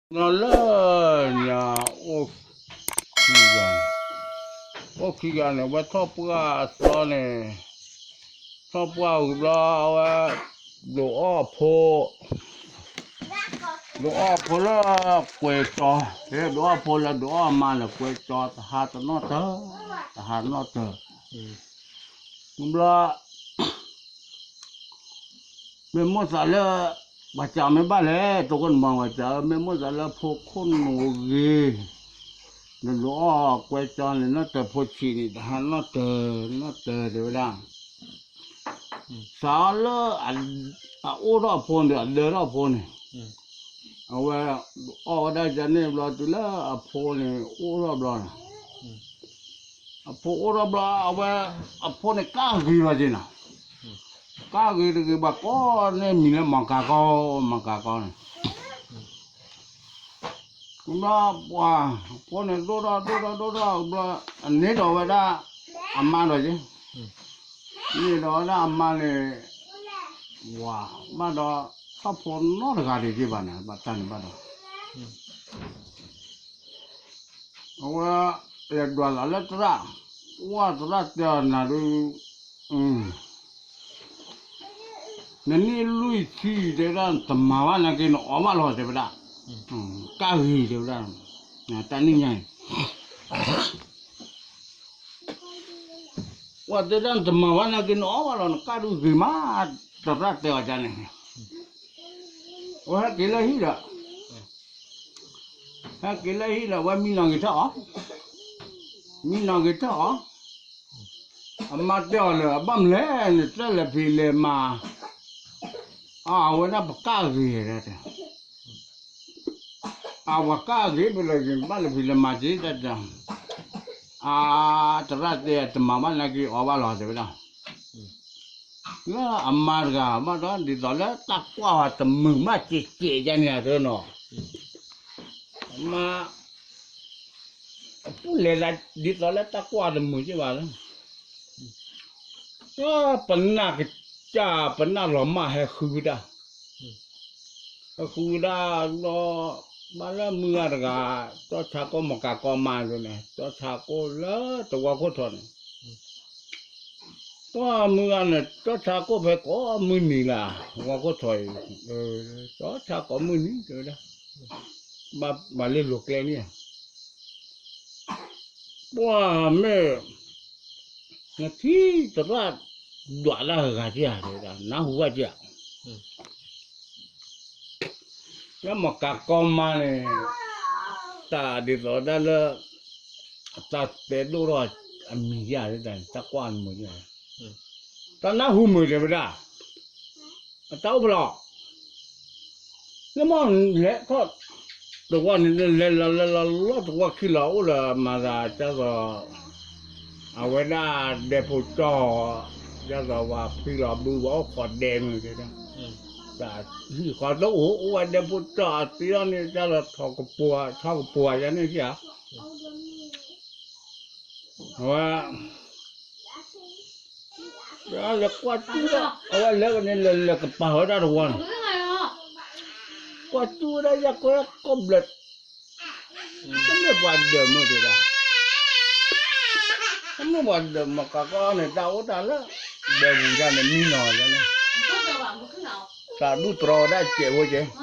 နီၤလၢညါ အိၣ်ခံဂၤန့ၣ်, အိၣ်ခံဂၤန့ၣ် အဝဲထီၣ်ပှၢ်အသီန့ၣ်, ထီၣ်ပှၢ်ဝံၤဘျီ အဝဲ ဒုးအီၣ်ဖိ, ဒုးအီၣ်ဖိလၢကွဲကၠီ, ဒုးအီၣ်ဖိလၢဒုးအီၣ်အမါလၢကွဲကၠီ တဟါတနီၣ်တၢၢ်, တဟါတနီၣ်တၢၢ်, ဘျီ မ့ၢ်မိၣ်သးလၢ ပှၤစံးမ့ၢ်ဘၣ်လဲၣ်, တကိးန့ၣ်မၤပှၤစံးဧၢ, မ့ၢ်မိၣ်သးလၢဖိခိၣ်နူာ်ဂ့ၤ, နဒုးအီၣ်ကွဲကၠီန့ၣ် နီၣ်တၢၤဖိဆံးန့ၣ် တဟါနီၣ်တၢၤ, နီၣ်တၢၤတဲဝဲဒၣ်, စးလၢ အအိၣ်ထီၣ်အဖိန့ၣ် အဒၢထီၣ်အဖိန့ၣ်, အဝဲ အီၣ်ဝဲဒၣ်ကန့ၣ်ဘျီ တုၤလၢအဖိန့ၣ် အိၣ်ထီၣ်ဘျီန့ၣ် အဖိအိၣ်ထီၣ်ဘျီ အဝဲ အဖိန့ၣ်ကၢ်ဂ့ၤလီၤက့ၤနီၤ, ကၢ်ဂ့ၤတဂ့ၤဘၣ် ကိးန့ၢ်မံၤလၢမၤကၤကီ, မၤကၤကီန့ၣ်, ဘျီပှၤ အဖိန့ၣ်ဒိၣ်ထီၣ်ဒိၣ်ထီၣ်ဒိၣ်ထီၣ်ဘျီ အန့ၢ်ဒီးဝဲဒၣ် အမါဒီးက့ၤ, န့ၢ်ဒီးဝဲဒၣ်အမါန့ၣ် ဝၤ ဘၣ်ဒီး ထီၣ်ဖိနီတဂၤဒံးက့ၤဘၣ်န့ၣ် ဘၣ်တၢ်န့ၣ်ဘၣ်ဒီး အဝဲ ယဒွးလီၤလၢသရၣ်, ဝဲသရၣ်တဲအီၤနၤဒုး, နနံၣ်လွံၢ်ဆံတဲဝဲဒၣ် တမၤဘၣ်နာ်က့ နအီၣ်ဘၣ်လီၤတဲဝဲဒၣ်, ကၢ်ဂ့ၤတဲဝဲဒၣ်, တၢ်နံၣ်ညါအံၤ ဝဲတဲဒၣ် နတမၤဘၣ်နာ်က့ နအီၣ်ဘၣ်လီၤ နကၢ်ဒုးဂ့ၤမး, သရၣ်တဲအီၤဒ်န့ၣ်, အဝဲဟဲက့ၤလၢဟံၣ်ဒီး ဟဲက့ၤလၢဟံၣ်ဒီး အဝဲမံနီၤဂ့ၤထီၣ်အီၤ, မံနီၤဂ့ၤထီၣ်အီၤ, အမါတဲအီၤလၢ ဘၣ်မနုၤလဲၣ် နတလဲၤဖံးလဲၤမၤ, အဝဲဒၣ်ပကၢ်ဂ့ၤတဲ, အဝဲကၢ်ဂ့ၤ ပလဲၤဂ့ၤ ဘၣ်လဲၤဖံးလဲၤမၤက့ၤတၢ်တဲ, အသရၣ်တဲ တမၤဘၣ်နာ်က့ အီၣ်ဘၣ်လီၤတဲဝဲဒၣ် လၢအမါတဂၤဘၣ်ဒီး ဒ်သိးလၢတၢ်ကွၢ်ဝဲတမုာ်မး ကဲးကဲးဒ်န့ၣ်အသိးနီၤ, အမါ အပူၤလဲၤသး ဒ်သိးလၢတၢ်ကွၢ်တမုာ်က့ၤဘၣ်လၢ ပနၢ်ကစၢ် ပနၢ်လီၤမၢ်ဟဲဃုဝဲဒၣ်, ဟဲဃုဝဲဒၣ်ဒီး ဘၣ်လၢမုၢ်ဂၤတဂၤ ကၠီဆါကိၣ်မၤကၤကီမါန့ၣ် ကၠီဆါကိၣ်လၢတဝီခိၣ်ထီၣ်န့ၣ် ပှၢ်မုၢ်ဂၤန့ၣ် ကၠီဆါကိၣ်ဖဲကိးမုၢ်နံၤလၢ ဝီခိၣ်ထီၣ်အံၤ, ကၠီဆါကိးမုၢ်နံၤတဲဝဲဒၣ်, ဘၣ်လၢလိၤကျဲန့ၣ်ဧါ, ပှၢ်မ့ၢ် နထံၣ်သရၣ်ဒွးတၢ်ဂၤက့ၤဧါတဲဝဲဒၣ် နၢ်ဟူဘၣ်က့ၤဧါ လၢမၤကၤကီမါန့ၣ် တၢ်ဒ်သိးဒၣ်လၢ တၢ်တဲဒိၣ်ထီၣ်အမံၤယါ တၢ်ကွၢ်မုာ်ယါ, တၢ်နၢ်ဟူမုာ်တဲဝဲဒၣ်, အတၢ်အိၣ်ဖျါ, လၢမ့ၢ်လဲၤထီၣ် တဝီန့ၣ် လဲၤလီၤလဲၤလီၤလီၤတဝီခံလီၤ အိၣ်လၢမၤသးကၢ်သိး အဝဲဒၣ်ဒဲဖိကၠီၢ်, ကၢ်သိးပှၤဖံလီၤဘုပှၤအိၣ်ခိးဒဲမုၢ်တဲဒၣ်, တၢ်ဟံၣ်ဃီတအိၣ် အိၣ်ဝဲဒဲဖိကၠီၢ်အသံအီၤန့ၣ် ကၢ်သိးထီၣ်ကပူၤ ထီၣ်ကပူၤယါန့ၣ်က့ၤဧါ, အဝဲ လဲၤကွၢ်တူၢ်ဒီး အဝဲလဲၤဝဲန့ၣ် လဲၤလဲၤကပၤဝဲဒၣ်တဝီန့ၣ်, ကွၢ်တူၢ်ဝဲဒၣ်ယၤကိးကိးဘျၢၣ်, တမ့ၢ်ပှၤဒၢးမုၢ်တဲဒၣ်, တမ့ၢ်ပှၤဒၢးမၤကၤကီန့ၣ် တၢ်အိၣ်တၢ်လၢ ဒၢးပူၤတၢ်န့ၣ်မံနီၤလၢန့ၣ်, တၢ်ဒူၣ်တြီဝဲဒၣ်စဲးဖိက့ၤ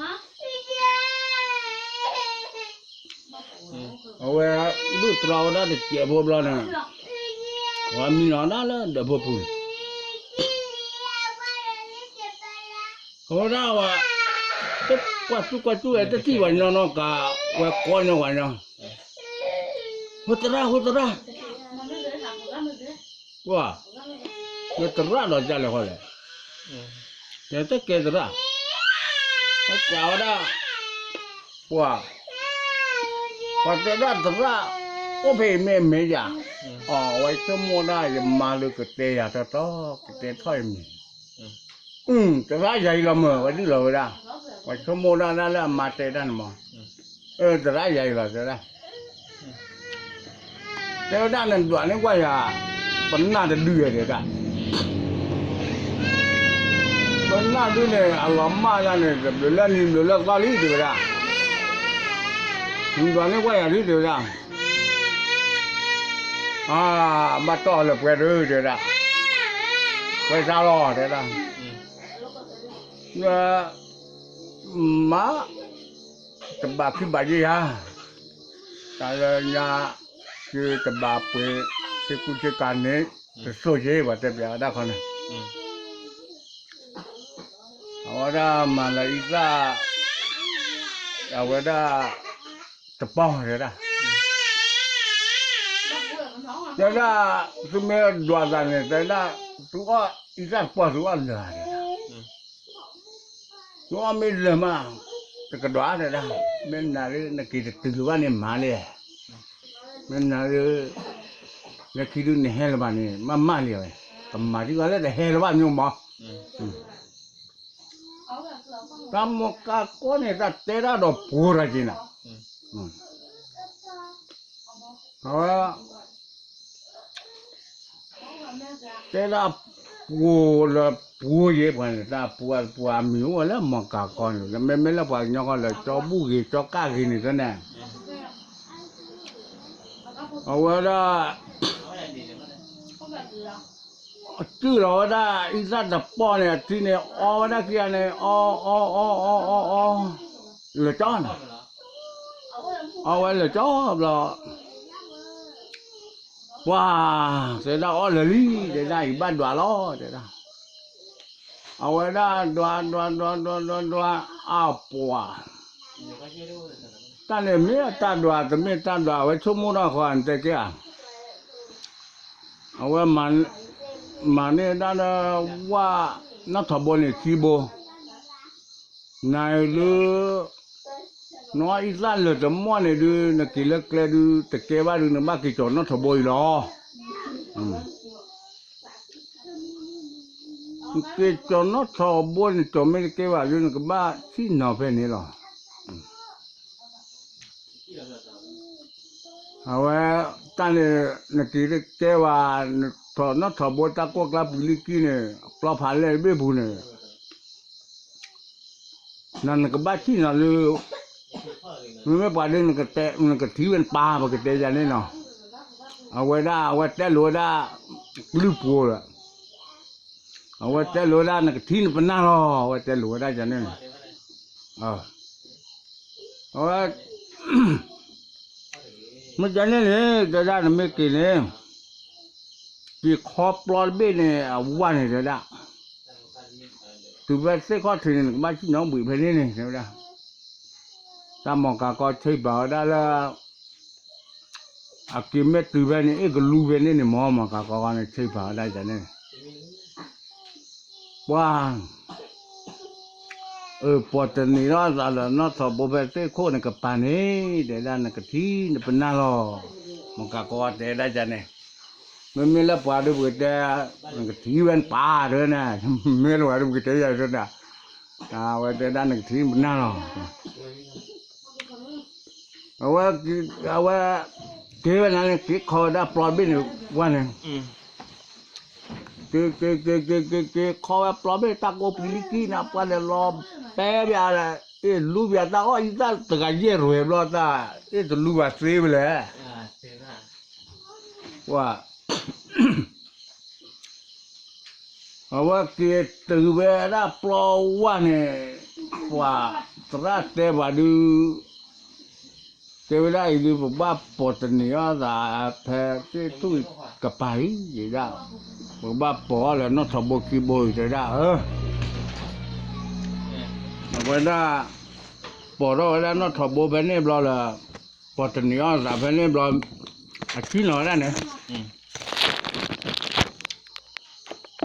အဝဲဒူၣ်တြီဝဲဒၣ်တစဲးဖိဘျီန့ၣ်, အဝဲမံနီၤဒၣ်လၢဒၢးဖိပူၤန့ၣ်, အဝဲဒၣ်ဝဲ တကွၢ်တူၢ်ကွၢ်တူၢ်ဝဲ တထံၣ်ပှၤညီနီတဂၤ, ဝဲကိးညီပှၤညီ, ဖိသရၣ် ဖိသရၣ်, ပှၤ နသရၣ်ဒီးကလဲၣ်ဃီလဲၣ်, ယတကဲသရၣ်, ပှၤစံးဝဲဒၣ်, ပှၤ ပှၤတဲဒၣ်သရၣ် အိၣ်ဖဲအံၤမ့ၢ်အမဲာ်ယၤ, အဝဲဆိကမိၣ်ဒၣ်ယမါလၢကတဲယၤတီတီ ကတဲထီၣ်ယမံၤ, သရၣ်ယၤအံၤလီၤမၢ် ဝဲဒုးလီၤဝဲဒၣ်, ပှၤဆိကမိၣ်ဒၣ်ဒၣ်လၢအမါတဲတၢ်န့ၣ်မး, သရၣ်ယၤအံၤလီၤတဲဒၣ် တဲဝဲဒၣ်နဒွးန့ၢ်ကွၢ်ယၤ, ပနၢ်တဒုတဲဒၣ်, ပနၢ်ဒုန့ၣ် အလီၤမၢ်ဒၣ်န့ၣ် တဘျုးလၢနံၤဘျုးလၢသီလံတဲဝဲဒၣ်, နဒွးန့ၢ်ဝဲယၤဒု တဲဝဲဒၣ်, အါ, ဘၣ်တီၢ်လၢပှဲၤဒု တဲဝဲဒၣ်, ပှဲၤစါလီၤ တဲဝဲဒၣ်, မါ တဘၣ်ခံဘၣ်ယဲၢ်ယၤ, တၢ်လၢညါ သုတဘၣ်ပှ့ၤသ့ကူသ့ကၤန့ၣ် တစိၢ်ယဲၢ် ပှၤတဲပျးဝဲဒၣ်ခီန့ၣ်, အဝဲဒၣ်မၤလၢအံသၣ်, အဝဲဒၣ် တပီၢ်တဲဝဲဒၣ်, တဲဝဲဒၣ်, သုမ့ၢ်ဒွးသးန့ၣ် တဲဝဲဒၣ်, သုအီၣ်အံသၣ်တပီၢ်သုအီၣ်လၢာ်တဲဝဲဒၣ်, သုအီၣ်မ့ၢ်လၢာ်မး တကဒွးတဲဝဲဒၣ်, မ့ၢ်နၤဒု နက့ၤတတုၤလၢၤဘၣ်န့ၣ်မၤလံ, မ့ၢ်နၤဒု လၢခံဒုနဟဲလၢၤဘၣ်န့ၣ် မ့ၢ်မၤလံဝဲ, ကမၤဒံးဝဲလၢတဟဲလၢၤဘၣ်မ့ၢ်မး တၢ်မိၢ်ကၤကီန့ၣ် တၢ်တဲဒၣ်ဒီးပှိၤတၢ်က့ၤနၤ, အဝဲ တဲဒၣ်ပှိၤလၢပှိၤယဲၢ်ပှၤန့ၣ် တၢ်ပှိၤပှိၤအမံၤအိၣ်ဝဲလၢမိၢ်ကၤကီန့ၣ် မ့မ့ၢ်လၢပှၤကညီကီၢ်လၢကၠီဘူၣ်ဂ့ၤကၠီကၣ်ဂ့ၤန့ၣ်သ့ၣ်န့ၣ်, အဝဲဒၣ် တုၢ်လီၤဝဲဒၣ်အံသၣ်တပီၢ်န့ၣ် အထံန့ၣ် အီဝဲဒၣ်ခံဂၤန့ၣ် အီ အီ အီ အီ အီ အီ လၢာ်ကၠီန့ၣ်, အီဝဲလၢာ်ကၠီဘျီ, ပှၤ တဲဒၣ်အီလၢာ်လံ တဲဒၣ်အံၤဘၣ်ဒွးလီၤ တဲဒၣ်, အဝဲဒၣ်ဒွးဒွးဒွးဒွးဒွးဒွး အပှၤ တၢ်န့ၣ်မ့ၢ်တၢ်ဒွး တမ့ၢ်တၢ်ဒွး အဝဲဆိကမိၣ်ထီၣ်ဃီ နတဲက့ၤဧါ, အဝဲ မၤန့ၢ်ဒၣ်ဒီးဝၣ်နီၣ်ထိးဘိန့ၣ်ခံဘိ, နၤဒု နအီၣ်အံသၣ်လၢာ်တမီၢ်န့ၣ်ဒု နက့ၤလၢကျဲဒု တကဲဘၣ်ဒု နဘၣ်က့ၤကၠီၤနီၣ်ထိးဘိအံၤလီၤ. နက့ၤကၠီၤနီၣ်ထိးဘိန့ၣ် ကၠီၤမ့ၢ်တကဲဘၣ်ဒု နကဘၣ်ဆံၣ်နီၤဖဲန့ၣ်လီၤ. အဝဲ တၢ်န့ၣ် နက့ၤတကဲဘၣ် နထီၣ်နီၣ်ထိးဘိတၢ်ကိၢ်ကျါပှံၤလံကံန့ၣ် ပျီဖးလဲၢ်တဘ့ၣ်ပူၤန့ၣ် နနကဘၣ်ဆံၣ်နီၤလၢ မ့မ့ၢ်ပှၤဒု နကထံၣ်ဝဲနပၢ် ပကတဲယၤန့ၣ်နီၤ. အဝဲဒၣ် အဝဲတဲလိာ်ဝဲဒၣ် ကလုၢ်ပှိၤဒီး အဝဲတဲလိာ်ဝဲဒၣ် နကထံၣ်နပနၢ်လီၤ အဝဲတဲလိာ်ဝဲဒၣ်ယၤန့ၣ်န့ၣ် အဝဲ မ့ၢ်ကန့ၣ်န့ၣ် တဲဒၣ်နမ့ၢ်က့ၤန့ၣ် က့ၤခီပျီတဘ့ၣ်န့ၣ် အဝၣ်န့ၣ်တဲဒၣ် တုၤဖဲသ့ၣ်ခီၣ်ထံးန့ၣ် နကဘၣ်ဆံၣ်နီၤဘှံးဖဲန့ၣ်န့ၣ် တဲဝဲဒၣ်. တၢ်မိၢ်ကၤကီဆ့ပာ်ဝဲဒၣ်လၢ အက့ၤမ့ၢ်တုၤဖဲန့ၣ် အ့ၣ်ကလူဖဲန့ၣ်န့ၣ် မိၢ်မိၢ်ကၤကီန့ၣ် ဆ့ပာ်ဝဲဒၣ်ယၤန့ၣ် ပှၤ အၢ ပိာ်တနံၤထီၣ်သးဒီးနီၣ်ထိးဘိဖဲသ့ၣ်ခိၣ်န့ၣ်ကပၤန့ၣ် တဲဒၣ်နကထံၣ်နပနၢ်လီၤ. မိၢ်ကၤကီတဲဒၣ်ယၤန့ၣ် မ့မ့ၢ်လၢပှၤဒုပကတဲ နကထံၣ်ဝဲနပၢ်တဲန့ၣ် မ့ၢ်လၢပှၤဒုပကတဲယၤန့ၣ် အဝဲတဲဒၣ်နကထံၣ်နပနၢ်လီၤ. အဝဲ အဝဲ က့ၤဝဲနၤန့ၣ် က့ၤခီဝဲဒၣ်ပျီဘ့ၣ်န့ၣ် ဝဲန့ၣ် က့ၤ က့ၤ က့ၤ က့ၤ က့ၤ က့ၤခီဝဲပျီဘ့ၣ်တၢ်ကိးပှံၤလံကံန့ၣ် ပှၤလဲၤလီၤပဲဘၣ်ဒီး အ့ၣ်လူဘၣ်တၢ်အီၣ်အံသၣ်တဂၤယဲၢ်ရွဲၣ်ဘျီတၢ် အ့ၣ်တလူဘၣ်သ့ဝဲလဲၣ် ဝဲ အဝဲက့ၤတုၤဝဲဒၣ်ပျီဝါန့ၣ် ပှၤသရၣ်တဲပှၤဒုး တဲဝဲဒၣ်အံၤဒုး ပဘၣ်ပိာ်တန့ၢ်အီၣ်သးဖဲသ့ၣ်ထူၣ်ကပၤအံၤ ယဒၣ် ပကဘၣ်ပိာ်အီၣ်လၢနီၣ်ထိးဘိခံဘိအံၤ တဲဒၣ်ဧၢ အဝဲဒၣ် ပိာ်ထီၣ်ဝဲဒၣ်နီၣ်ထိးဘိဖဲန့ၣ်ဘျီလၢ ပိာ်တန့ၢ်အီၣ်သးဖဲန့ၣ်ဘျီ အဆံၣ်နီၤဝဲဒၣ်န့ၣ်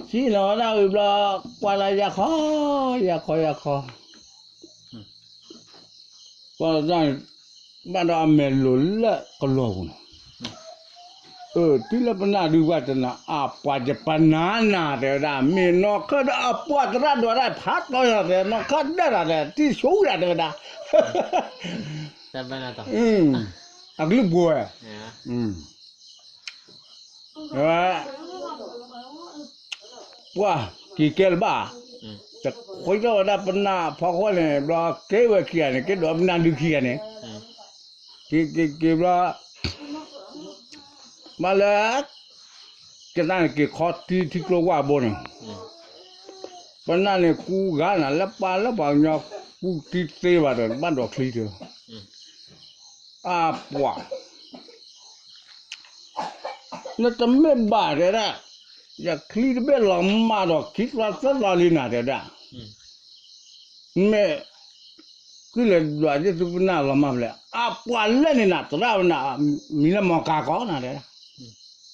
ဆံၣ်နီၤဝဲဒၣ်ဝံၤဘျီ ကွၢ်လၢယၤခီ ယၤခီ ယၤခီ ကွၢ်လၢတၢ်န့ၣ် ဘၣ်ဒီးအမဲာ်လိာ်လၢကလီၤပူၤန့ၣ် အၢ တုၤလၢပနၢ်ဒုးပှၤတနၤ အပှၤယပနၢ်နၤ တဲဝဲဒၣ် မ့ၢ်နီၢ်ခၢၣ်ဒီးအပှၤသရၣ်ဒိးတၢ် ဖးတီၢ်ယၤတဲ နီၢ်ခၢၣ်ဒၣ်တၢ်တဲ တံၢ်ဆိဒၣ်တဲဝဲဒၣ် အကလုၢ်ပှိၤဝဲ ပှၤက့ၤကဲလၢၤဘၣ် တခွံထီၣ်ဝဲဒၣ်ပနၢ်ဖီခိၣ်န့ၣ် ဘျီကဲဝဲခံဂၤန့ၣ် ကဲဒိးပနၢ်ဒုခံဂၤန့ၣ် က့ၤက့ၤက့ၤဘျီ ဘၣ်လၢ ကနၣ်န့ၣ်က့ၤခီထံထံကျိဝၢ်ဘိန့ၣ်, ပနၢ်န့ၣ်ကူဂၤနၤလၢပှၤလၢပှၤကညီကူထံသ့ဘၣ်ဒီး ဘၣ်ဒိးချံတၢ်, အပှၤ နတမ့ၢ်ဘၣ်တဲဒၣ်, ယချံတဘ့ၣ်လီၤမၢ်ဒီးခံသီသၢသီလံနၤတဲဒၣ်, မ့ၢ် ကုလဲၤဒွးယသုပနၢ်လီၤမၢ်ဖဲလဲၣ်, အပှၤလၢန့ၣ်နၤ သရၣ်ဝဲနၤ, မံၤလၢမီၤကၤကီနၤတဲဒၣ်,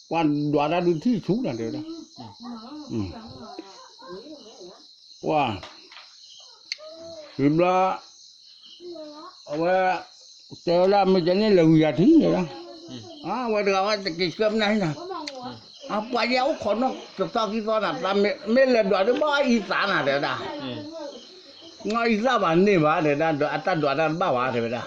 ပှၤဒွးတၢ်ဒုးထံၣ်ဆူနၤတဲဒၣ်, ပှၤ ဝံၤဘျီ အဝဲ တဲဝဲဒၣ် မ့ၢ်ကဲန့ၣ်လဲၤဝံၤယၤထံၣ်န့ၣ်လီၤ, အဝဲတဂၤဝဲတက့ၤဆှၢပနၢ်ဟံၣ်နၤ, အပှၤယဲအိၣ်ခိးနီၢ်တသီခံသီနၤ, မ့ၢ်လဲၤဒွးဒုးဘၣ်အံသးနၤတဲဝဲဒၣ်, နီၢ်အံသၣ်ဘၣ်န့ၢ်ဘၣ်တဲဒၣ်, အတၢ်ဒွးတၢ်တဘၣ်ဘၣ်တဲဝဲဒၣ်,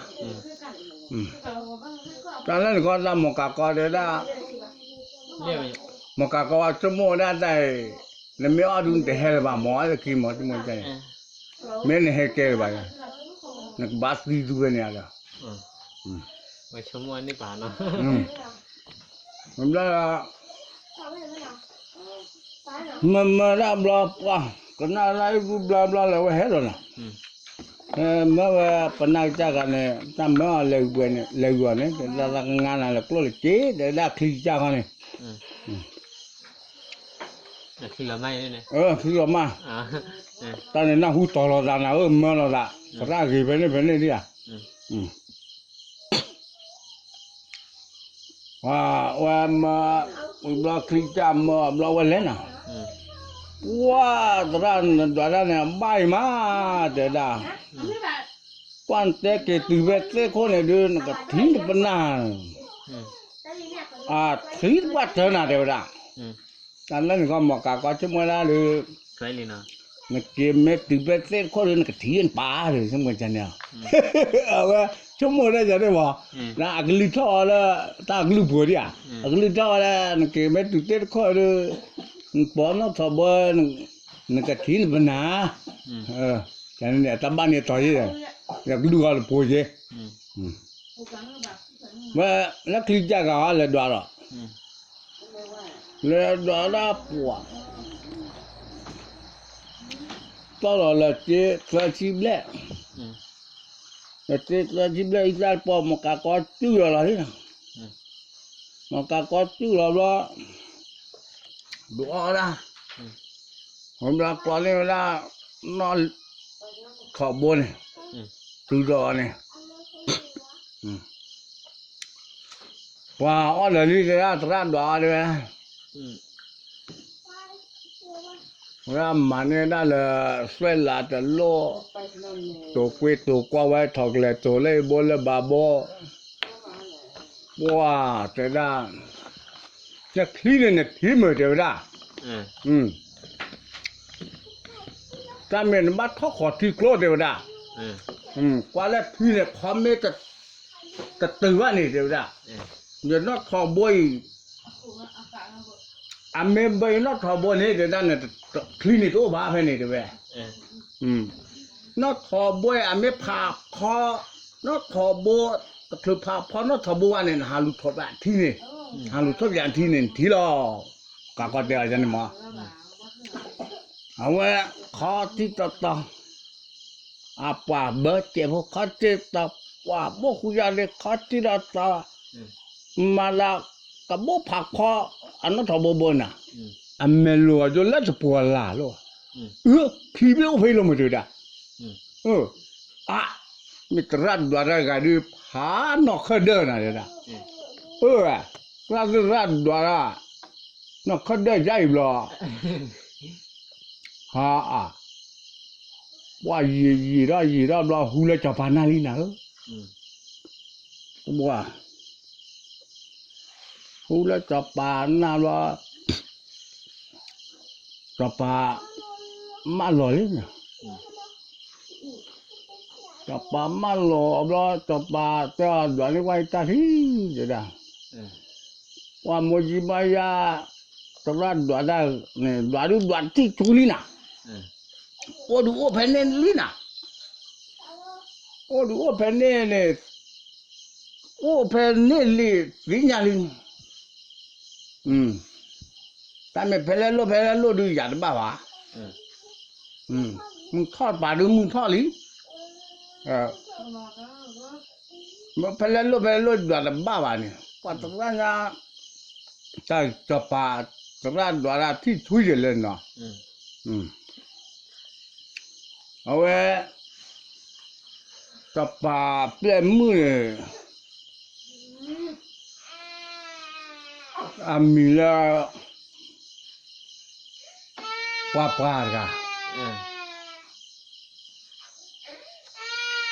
တၢ်လၢနကီၢ်တၢ်မီၤကၤကီတဲဝဲဒၣ်, မီၤကၤကီဝဲဆိကမိၣ်ဝဲဒၣ်တၢ်အံၤ, နမ့ၢ်အီၣ်ဒုးနတဟဲလၢၤဘၣ်မီၤလၢခံမီၤဆိကမိၣ်န့ၣ်, မ့ၢ်နဟဲကဲလၢၤဘၣ်, နကဘၣ်သံသုဝဲန့ၣ်လီၤ, ဝဲဆိကမိၣ်န့ၣ်ပၢ်နီၤ, ဘျီ မ့မ့ၢ်ဒၣ်ဘျီပှၤ ကနၣ်လၢအံၤဘျီဘျီလၢဝဲဟဲလီၤနီၤ, မ့ၢ်ဝဲပနၢ်ကစၢ်ဂၤန့ၣ် တၢ်မၢအီၤလဲၤဂုာ်ပှဲၤန့ၣ် လဲၤဂုာ်အီၤန့ၣ် တဲဒၣ်သးကငါနၤလၢကျိၣ်လၢစ့ တဲဒၣ်ချံကစၢ်ခီန့ၣ်, ချံလီၤမၢ်, တၢ်န့ၣ်နၢ်ဟူတီၤလီၤသးနၤဧၢ မၢလီၤသး, သရၣ်ဂ့ၤဖဲန့ၣ်ဖဲန့ၣ်ဒ်ဧါ ဝဲမၢ, ဝံၤဘျီချံကစၢ်မၢအဘျီဝဲလဲၤနီၤ, ပှၤသရၣ်နဒွးတၢ်န့ၣ် ဘၣ်အံၤမး, တဲဒၣ်, ကွၢ်နတဲက့ၤတုၤဖဲသ့ၣ်ခိၣ်န့ၣ်ဒုး နကထံၣ်နပနၢ်, အထံၣ်တပှၢ်တၢၢ်နၤ တဲဝဲဒၣ်, တၢ်လၢနကီၢ်မီၤကၤကီဆိကမိၣ်ဝဲဒၣ်ဒုး နက့ၤမ့ၢ်တုၤဖဲသ့ၣ်တခိၣ်ဒီး နကထံၣ်နပၢ်ဒီး ဆိကမိၣ်န့ၣ်, အဝဲဆိကမိၣ်ဝဲဒၣ်ယၤန့ၣ်မး, အကလုၢ်ထီၣ်အီၤလၢ တၢ်အကလုၢ်ပူၤဒံးဧါ, အကလုၢ်ထီၣ်အီၤလၢ နက့ၤမ့ၢ်တုၤသ့ၣ်တခိၣ်ဒီး နပိာ်နီၣ်ထိးဘိ နကထံၣ်နပနၢ်, တၢ်ဘၣ်န့ၣ်တီၤယဲ, ယကလုၢ်ဂီၤတပူၤယဲ, ဝဲလၢချံကစၢ်ဂၤအီၤလဲၤဒွးဒီး လဲၤဒွးဒၣ်ပှၤ တီၢ်လီၤလၢစ့သၢဆံဘျဲၣ်, လၢစ့သၢဆံဘျဲၣ် အံသၣ်တပီၢ် မီၤကၤကီစုၣ်လီၤလီၤလံ, မီၤကၤကီစုၣ်လီၤဘျီ, ဒွးအီၣ်ဒၣ်, ဘျီကျီန့ၢ်ဝဲဒၣ် နီၣ်ထိးဘိန့ၣ်, တုၤဒီးအီၤန့ၣ် ပှၤအီၣ်လၢာ်လံတဲဒၣ် သရၣ်ဒွးအီၤတဲဝဲ, ဝဲဒၣ်မၤန့ၢ်ဒၣ်လၢ သွဲၣ်လးတလိၣ်, တိာ်ကွ့တိာ်ကွီဝဲ ထိၣ်ကလဲၤတိာ်လၢအဘိလၢဘၣ်ဘိ, ပှၤတဲဒၣ်, နချံန့ၣ်နထံၣ်မုာ်တဲဝဲဒၣ်, တၢ်မ့ၢ်နဘၣ်ထီၣ်ဃီၤထံကျိတဲဝဲဒၣ်, ကွၢ်လၢထံန့ၣ် ခီမ့ၢ်တတုၤဘၣ်န့ၣ်တဲဝဲဒၣ်, ယနီၣ်ထိးဘိအံၤ, အမ့ၢ်ဘၣ်ယနီၣ်ထိးဘိန့ၣ်တဲဒၣ်န့ၣ် ချံန့ၣ်တအိၣ်ဘၣ်ဖဲန့ၣ်တဲဝဲ, နီၣ်ထိးဘိအံၤ အမ့ၢ်ဖးဖီ, နီၣ်ထိးဘိ, တချုးဖးဖီနီၣ်ထိးဘိဘၣ်န့ၣ် နဟးလူၤထိးဘၣ်ထံန့ၣ်, ဟးလူၤထိးဘၣ်ထံန့ၣ် နထံၣ်လီၤ, ကးကီတဲအီၤန့ၣ်မး, အဝဲခီထံတီတီ အပှၤဘၢစဲးဖိခီထံတီ, ပှၤဘိၣ်ဃုာ်ယၤလၢ ခီထံတီတီ, မၤသးကဘိၣ်ဖးဖီ, အနီၣ်ထိးဘိဘိနၤ, အမဲာ်လိၤအီၤဒိလၢတပှီၤလၢ်လီၤ, အၢ ချံဘ့ၣ်အိၣ်ဖဲလီၤမုာ်တဲဝဲဒၣ်, အါ, မ့ၢ်သရၣ်ဒွးတၢ်ဂၤဒုး ဖးနီၣ်ခၢၣ်ဒၢနၤတဲဒၣ်, အၢ, သရၣ်သရၣ်ဒွးတၢ်, နီၣ်ခၢၣ်ဒၢယါအံၤဘျီ ဟါအါ, ပှၤယံာ်ယံာ်ထီၣ်ယံာ်ထီၣ်ဘျီ ဟူလၢစီၤပၤနၢ်လံနၤဧၢ, ပှၤ, ဟူလၢစီၤပၤနၢ်ဘျီ, စီၤပၤမၢလီၤလံနၤ, စီၤပၤမၢလီၤဘျီ စီၤပၤတဲအီၤ ဒွးန့ၢ်ဝဲတၢ်ထံၣ်တဲဒၣ်, ပှၤမိၢ်ကံမါယါ, သရၣ်ဒွးတၢ်န့ၣ် ဒွးဒုးဒွးတထံၣ်ဆူလံနၤ, အိၣ်ဒုးအိၣ်ဖဲန့ၣ်လံနၤ, အိၣ်ဒုးအိၣ်ဖဲန့ၣ်န့ၣ်, အိၣ်ဖဲန့ၣ်လံသ့ၣ်ညါလံ, တၢ်မ့ၢ်ဖဲလဲၣ်လိၣ်ဖဲလဲၣ်လိၣ်ဒုးယၤတဘၣ်ဘၣ်, မုၢ်ထီၣ်တပၤဒုးမုၢ်ထီၣ်လံ, ဖဲလဲၣ်လိၣ်ဖဲလဲၣ်လိၣ်ယၤတဘၣ်ဘၣ်န့ၣ် ပှၤသရၣ်ညါ တၢ်စီၤပၤ သရၣ်ဒွးတၢ်ထံၣ်ထွံဒီးလၢနီၤ, အဝဲ စီၤပၤပျဲၢ်မုၣ်န့ၣ် အမံၤလၢ ပှၤပှၤတဂၤ,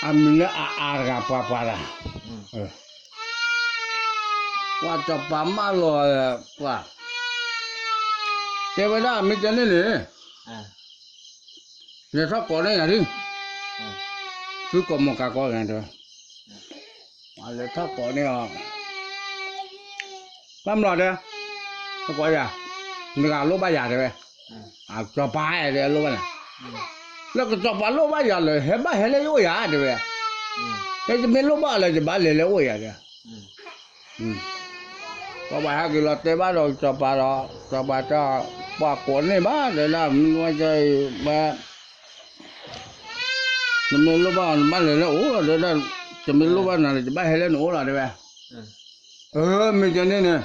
အမံၤလၢအအါတဂၤ ပှၤပှၤတဂၤ, ပှၤစီၤပၤမၢလီၤ ပှၤ တဲဝဲဒၣ်မ့ၢ်တဲန့ၣ်န့ၣ် လဲၤထီၣ်ကိးန့ၢ်ယၤဒ်, သုကိးမီၢ်ကၤကီဂၤတဲဝဲ, လဲၤထီၣ်ကိးန့ၢ်အီၤ, ဘၣ်မနုၤတဲ, ကိးယၤ, နဂၤလိၣ်ဘၣ်ယၤတဲဝဲ, စီၤပၤတဲလိၣ်ဘၣ်နၤ, လၢကစီၤပၤလိၣ်ဘၣ်ယၤလၢ ဟဲဘၣ်ဟဲလၢယအိၣ်ယၤတဲဝဲ, ဟဲယမ့ၢ်လိၣ်ဘၣ်အီၤလၢယဘၣ်လဲၤလၢအိၣ်ယၤတဲ စီၤပၤဟဲက့ၤလီၤတဲဘၣ်ဒီးစီၤပၤဒီး စီၤပၤတဲ ပှၤကိးန့ၢ်ဘၣ်တဲဒၣ် မ့ၢ်ဝဲအံၤ ဝဲ နမ့ၢ်လိၣ်ဘၣ်အီၤ နဘၣ်လဲၤလၢအအိၣ်လီၤတဲဒၣ်, တမ့ၢ်လိၣ်ဘၣ်နၤလၢ ယဘၣ်ဟဲလၢနအိၣ်လီၤတဲဝဲ, အၢ မ့ၢ်တဲန့ၣ်န့ၣ်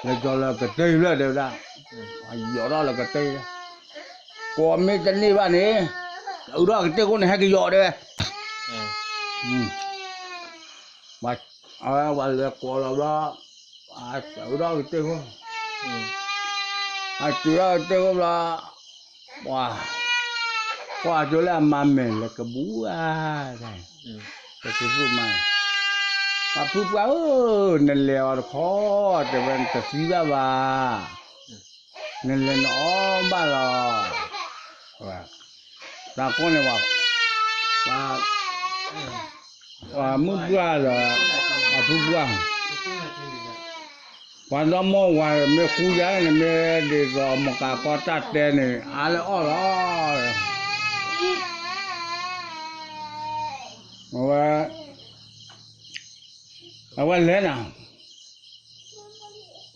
လဲၤကၠီၤလၢကတၢၢ်လၢတဲဝဲဒၣ်, ယီၤထီၣ်လၢကတၢၢ်, ကိးမ့ၢ်တန့ၢ်ဘၣ်န့ၣ် အုးထီၣ်ကတၢၢ်ခိၣ်န့ၣ် ဟဲကယီၤတဲဝဲ, အဝဲလဲၤကိးလီၤဘျီ, အုးထီၣ်ကတၢၢ်ခိၣ်, အတုၤထီၣ်ကတၢၢ်ခိၣ်ဘျီ, ပှၤ, ပှၤကၠိလၢအမၤမဲာ်လၢကဘူးဧါ, ကသူၣ်မး, ပှၤဖုပှၢ်ဧၢ, နလဲၤအီၤတခီ, တဲဝဲနတသံဘၣ်ဘၣ် နလဲၤနအီၣ်ဘၣ်လီၤ, တၢ်ကိးန့ၣ်ဘၣ်, ပှၤမုၣ်ပှၢ်ဒီး ပှၤဖုပှၢ်, ပှၤဒီမါဝၤမ့ၢ်ဃူယၤန့ၣ် မ့ၢ်ဒ်သိးမီၢ်ကၤကီတၢ်တဲန့ၣ် အါလၢအီၣ်လီၤ, အဝဲ အဝဲလဲၤနၤ,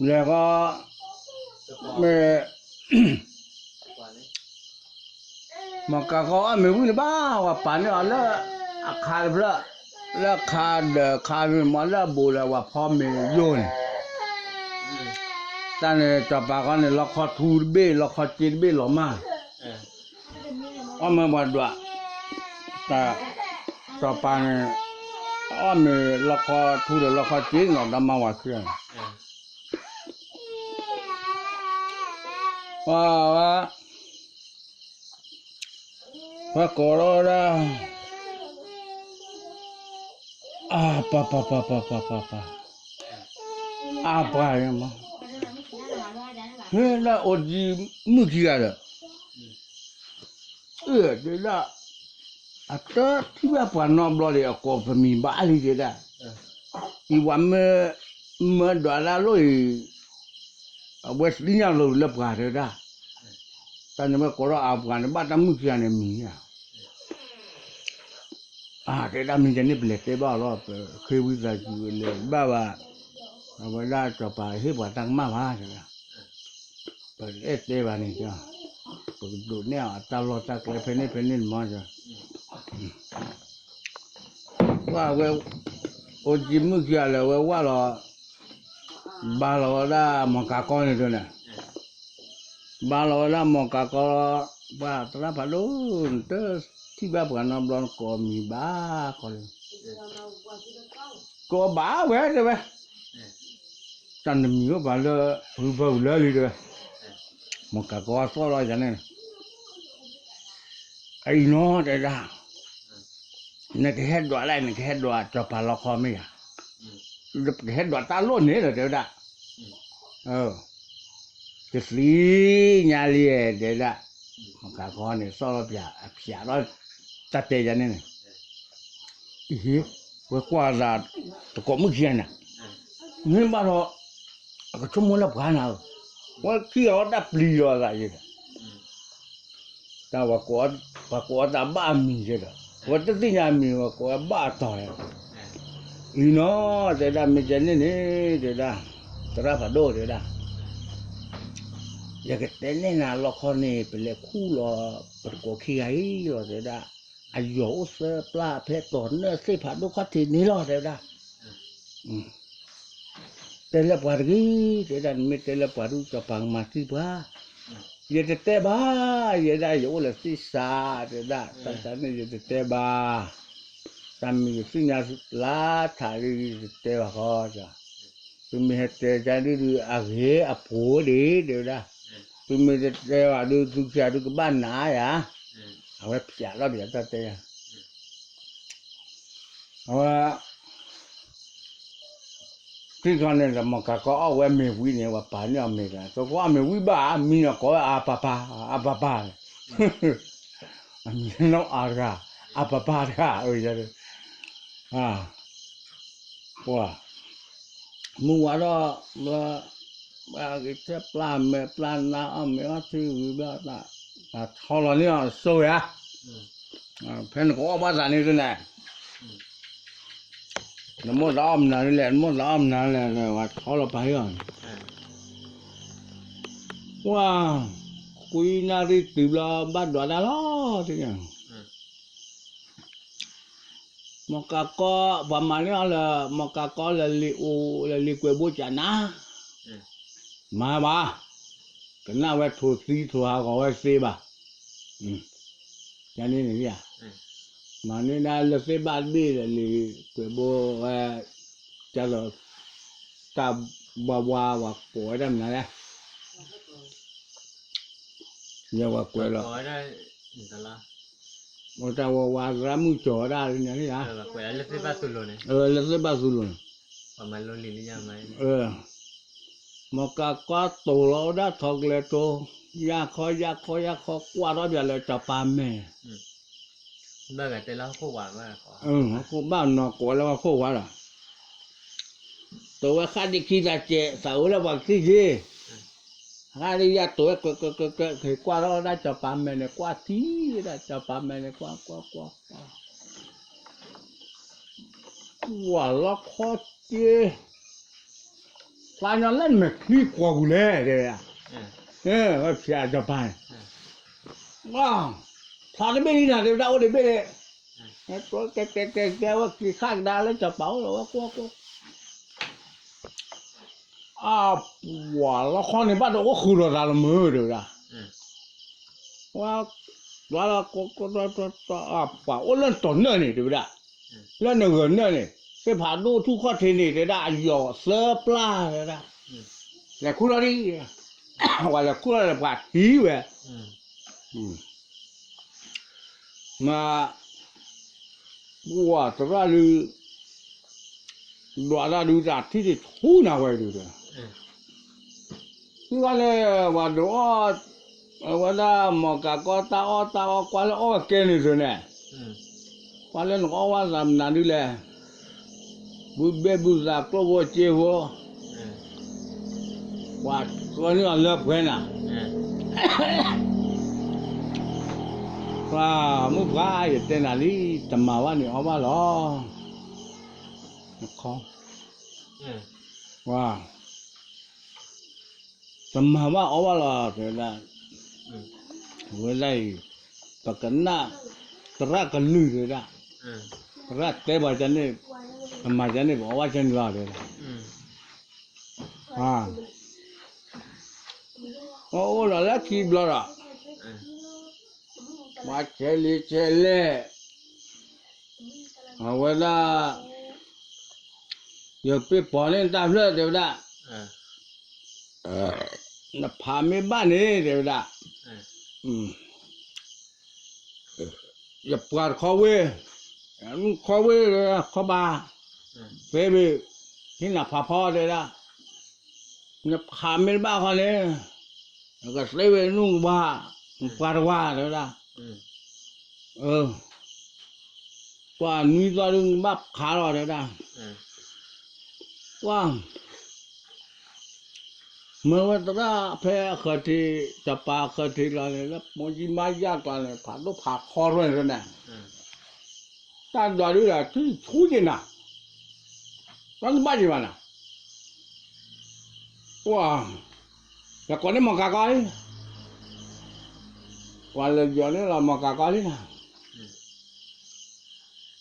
လဲၤဃီ, မ့ၢ်, မီၢ်ကၤကီအီၣ်မ့ၤဝံၤန့ၣ်ဘၣ် ဝဲပာ်န့ၢ်အီၤလၢ, အခါတဖျၢၣ်, လၢအခါဒီးခါမ့ၢ်မီၤလၢအဘူးဒီးဝဲဖီမ့ၤယိာ်န့ၣ်, တၢ်န့ၣ်စီၤပၤဃီန့ၣ် လီခီထူတဘ့ၣ် လီခီစ့တဘ့ၣ်လီၤမၢ် အီၣ်မ့ၤပှၤဒွး, တၢ်, စီၤပၤန့ၣ်, အီၣ်မ့ၤလီခီထူဒီးလီခီစ့န့ၣ်လီၤ ဒီမါဝၤခံဂၤန့ၣ်, ဝဲ, ဝဲကိးထီၣ်ဝဲဒၣ်, အါ, ပှၤ, ပှၤ, ပှၤ, ပှၤ, ပှၤ, ပှၤ, အါပှၤ, ဟဲဒၣ်အိၣ်ဒံးမုၣ်ခံဂၤဒီး အၢ တဲဒၣ်, အတထံၣ်ဘၣ်ပှၤနီတဘျီဒီး အကိးပမံၤဘၣ်လံတဲဒၣ်, အံၤပှၤမၢ, မၢဒွးတၢ်လိၣ်အံၤ, အဝဲသ့ၣ်ညါလိၤလၢပှၤတဲဒၣ်, တၢ်န့ၣ်ဝဲကိးထီၣ်အပှၤန့ၣ် ဘၣ်တၢ်မုၣ်ခံဂၤန့ၣ်မံၤဧါ အတဲဒၣ်မ့ၢ်တန့ၢ်ပလဲၤတဲဘၣ်အီၤလီၤ ပဃ့ဝံသးစူၤလဲၤဘၣ်ဘၣ်, အဝဲဒၣ်စီၤပၤဟ့ၣ်ပှၤတၢ်ကမၣ်ဘၣ်တဲ, ပအဲၣ်တဲဘၣ်န့ၣ်, ပကဒိးန့ၢ်အီၤအတၢ်လီၢ်တၢ်ကျဲဖဲန့ၣ်ဖဲန့ၣ်မီၤ, ပှၤဝဲ, အိၣ်ကံမုၣ်ခံဂၤလၢာ်ဝဲဝၢ်လီၤ, ဘါလီၤဝဲဒၣ်မီၢ်ကၤကီန့ၣ်ဒ်န့ၣ် ဘါလီၤဝဲဒၣ်မီၢ်ကၤကီလီၤ, ပှၤသရၣ်ဖးဒိၣ် နတထံၣ်ဘၣ်ပှၤနီတဘျီနကိးမံၤဘၣ်ကီလံ, ကိးဘၣ်ဝဲတဲဝဲ, တၢ်နမံၤအိၣ်ပှၤလၢ ပှၤဖုပှၢ်လၢလံတဲဝဲ, မီၢ်ကၤကီသီၣ်လီၤယၤန့ၣ် အံၤနီတဲဒၣ်, နကဟဲဒွးလဲၣ် နကဟဲဒွးစီၤပၤလီခီမ့ၢ်ဧါ, ကဟဲဒွးတၢ်လိၣ်န့ၣ်လီၤတဲဝဲဒၣ်, တသ့ၣ်ညါလံတဲဒၣ်, မီၢ်ကၤကီန့ၣ်သီၣ်လီၤပၠးအဖၠးဒီး, တၢ်တဲယၤန့ၣ်န့ၣ် အဟ့ၣ်, ဝဲကွၢ်သး, တကိးမုၣ်ခံဂၤန့ၣ်, မ့ၢ်ဘၣ်ဒီး, အကဆိကမိၣ်လၢပှၤနၤဧၢ, ဝဲခံဂၤအီၣ်တၢ်ပျံၤလီၤသးယဲဒီး, တၢ်, ပှၤကိးအီၤသးဘၣ်အမံၤယဲဒီး, ဝဲတသ့ၣ်ညါအမံၤဝဲကိးဝဲဘၣ်အတီၤယဲဒီး, အံၤနီၤ တဲဒၣ် မ့ၢ်ကဲန့ၣ်န့ၣ် တဲဒၣ် သရၣ်ဖးဒိၣ်တဲဒၣ် ယကတဲန့ၢ်နၤလီခီန့ၣ် ပလဲၤခူၣ်လီၤ ပတကိးခံဂၤအံၤလီၤ တဲဒၣ် အယီၤအိၣ်သၢပျၢ်ဖဲတီၤနၢၣ်သ့ၣ်ဖးဒိၣ်ခီၣ်ထံးန့ၣ်လီၤ တဲဝဲဒၣ် တဲလၢပှၤတဂ့ၤ တဲဒၣ် နမ့ၢ်တဲလၢပှၤဒုး စီၤပၤကမၤသံပှၤ ယတတဲဘၣ် ယဲဒၣ်ယအိၣ်လၢသ့ၣ်စး တဲဒၣ် တၢ်တၢ်န့ၣ်ယတတဲဘၣ် တၢ်မ့ၢ်ယသ့ၣ်ညါလါထးလံ ယတတဲဘၣ်ဃီ သုမ့ၢ်ဟဲတဲကဒုဒုး အဂ့ၤအပူၤဒံး တဲဝဲဒၣ် သုမ့ၢ်တတဲဘၣ်ဒုး သုခံဂၤဒုးကဘၣ်နးယၤ အဝဲဖျးထီၣ်ဒံးအတၢ်တဲယၤ အဝဲ သံခီန့ၣ်ဒီး မီၢ်ကးကီအီၣ်ဝဲမ့ၤဝံၤန့ၣ် ပှၤပာ်န့ၢ်အီၤမ့ၤတဂၤ သကိးအီၣ်မ့ၤဝံၤဘၣ် မံနီၤကိးဝဲအပၢ်ပၢ် အပၢ်ပၢ်န့ၣ် အမံၤနီၢ်အါတဂၤ အပၢ်ပၢ်တဂၤ အၢ ပှၤ မုၢ်ဝါထီၣ် ဘၣ်ဂ့ၤထဲပျၢ်မဲာ်ပျၢ်နါအီၣ်မ့ၤအီထံဝံၤဘျီ ပှၤထီလီၤန့ၢ်အီၤစိၤယၤ ဖဲနကအီၣ်ဘၣ်သးန့ၣ်တန့ၣ် နမိၢ်သးအီၣ်မနုၤလဲၣ် နမိၢ်သးအီၣ်မနုၤလဲၣ် ပှၤထီလီၤပာ်ဟ့ၣ်အီၤန့ၣ် ပှၤ ဃုနၣ်ရံၣ်တုၤဘျီ ဘၣ်ဒွးတၢ်လီၤ တ မီၢ်ကးကီ ပှၤမၤန့ၢ်အီၤလၢ မီၢ်ကးကီလၢလံာ်အိၣ် လၢလံာ်ကွဲးဘိကနၤ မၤဘၣ် ကနၣ်ဝဲထိၣ်သံထိၣ်ဟးဂီၤဝဲသ့ဘၣ် ယန့ၣ်န့ၣ် မၤန့ၢ်ဒၣ်လၢသ့ဘၣ်တဘ့ၣ်လၢလံာ်ကွဲးဘိဝဲ ကလီၤ တၢ်ဘှါဘှါဝဲကိးဝဲဒၣ်မနုၤလဲၣ် ယဝဲကွဲးလီၤ တၢ်ဝဲဝါသရၣ်မုၣ်ကၠီၤဝဲဒၣ်လၢန့ၣ် လၢသ့ဘၣ်သူၣ်လိၤန့ၣ် မီၢ်ကးကီတိၤလီၤဝဲဒၣ်ထီၣ်ကျဲတိၤ ယၢ်ခီယၢ်ခီယၢ်ခီ ကွၢ်ထီၣ်ပၠးလၢစီၤပၤမဲာ် ဘၣ်နီၢ်ကိးလၢပှၤခိၣ်ဝါလီၤ တိၤဝဲဃၣ်ဒံးခံသးစဲး သးအုးလၢပှၤကသံၣ်က့ၤ ဃၣ်ဒံးယၢ်တိၤဝဲ ကကကက က့ၤကွၢ်ထီၣ်ဝဲဒၣ်စီၤပၤမဲာ်န့ၣ် ကွၢ်ထံဝဲဒၣ်စီၤပၤမဲာ်န့ၣ် ကွၢ်ကွၢ်ကွၢ်ကွၢ် ဝၤလီခီက့ၤ ဖျါညီလၢနမဲာ်ချံကွီၢ်ပူၤလဲၣ် တဲဝဲဒၣ် ဝဲဖျါစီၤပၤန့ၣ် ဖျါတဘ့ၣ်လံနၤ တဲဝဲဒၣ် အိၣ်တဘ့ၣ်လံ တဲတဲတဲတဲ ဝဲက့ၤခၣ်ကဒါလၢစီၤပၤအိၣ်လီၤ ဝဲကွၢ်ကွၢ် အ ပှၤလီခီန့ၣ် ဘၣ်တအိၣ်ဃုာ်ဒီးသးလၢမုာ် တဲဝဲဒၣ် ဝဲ ပှၤလီၤ ပှၤအိၣ်လၢနတီၤနၢၣ်န့ၣ် တဲဝဲဒၣ် လၢနဂၢၢ်နၢၣ်န့ၣ် သ့ၣ်ဖးဒိၣ်ထူၣ်ခီၣ်ထံးန့ၣ် တဲဝဲဒၣ် အယီၤသၢပျၢ် တဲဝဲဒၣ် လဲၤခူၣ်ထီၣ်ဒံး ပှၤလဲၤခူၣ်ထီၣ်ဒီးပှၤဟံးဝဲ မ့ၢ် ပှၤသရၣ်ဒုး ဒွးတၢ်ဒုးတၢ်ထံၣ်တထူၣ်နၤဝဲဒုးဒီး သံဝဲန့ၣ် ပှၤဒုးအီၣ် အဝဲဒၣ်မီၢ်ကးကီတၢ်အီၣ်တၢ်အီကွၢ်လၢအီၣ်ဝဲကဲန့ၣ်သုန့ၣ် ကွၢ်လၢနကအီၣ်ဝဲသးမနုၤဒုးလဲၣ် ဘုဘ့ၣ်ဘုသးကျိၣ်ဖိစ့ဖိ ပှၤဃၢန့ၢ်အီၤလၢပှဲၤနၤ ပှၤမုၣ်ပှၢ် ယတဲနၤလံ တမၤဘၣ်န့ၣ်အီၣ်ဘၣ်လီၤ ခီ ပှၤ တမၤဘၣ်အီၣ်ဘၣ်လီၤ တဲဝဲဒၣ် ဝဲဒၣ်အံၤ ပကနၣ် သရၣ်ကလုၢ်တဲဝဲဒၣ် သရၣ်တဲပှၤန့ၣ် ပမၤန့ၣ် ပအီၣ်ဘၣ်ကဲန့ၣ်လီၤ တဲဝဲဒၣ် အအိၣ်ဒီးလၢခံဘျီဒီး ပှၤဆဲးလံဆဲးလဲၣ် အဝဲဒၣ် ယပ့ၢ်ပိာ်န့ၢ်တၢ်ဖျၢၣ်တဲဝဲဒၣ် နဖးမ့ၢ်ဘၣ်န့ၣ် တဲဝဲဒၣ် ယပှၤတခီဝ့ၢ် ခီဝ့ၢ် ခီဘၣ် သ့ဘ့ၣ် ဟံးနၤဖးဖီတဲဝဲဒၣ် နဖးမ့ၢ်တဘၣ်ခီန့ၣ် နကသ့ဝဲနူၢ်ကဘၣ် နပှၤတဝါတဲဝဲဒၣ် ကွၢ်နွံသီဒုးနဘၣ်ဖးလီၤတဲဝဲဒၣ် ကွၢ် မ့ၢ်ဝဲသရၣ်ဖဲအဃၢၤထံး စီၤပၤအဃၢၤထံးလီၤန့ၣ် လၢမိၢ်ကံမါယၢ်ကျါန့ၣ် ဖးဒိၣ်ဖးခီထီၣ်န့ၣ်န့ၣ် တၢ်ဒွးဒုးဒီးထံဆူၣ်က့ၤနၤ တဘၣ်ယံၤဘၣ်နၤ, ပှၤ, လဲၤကိးန့ၢ်မီၢ်ကၤကီလံ, ပှၤလဲၤယီၤန့ၢ်လီၤမီၢ်ကၤကီလံနၤ,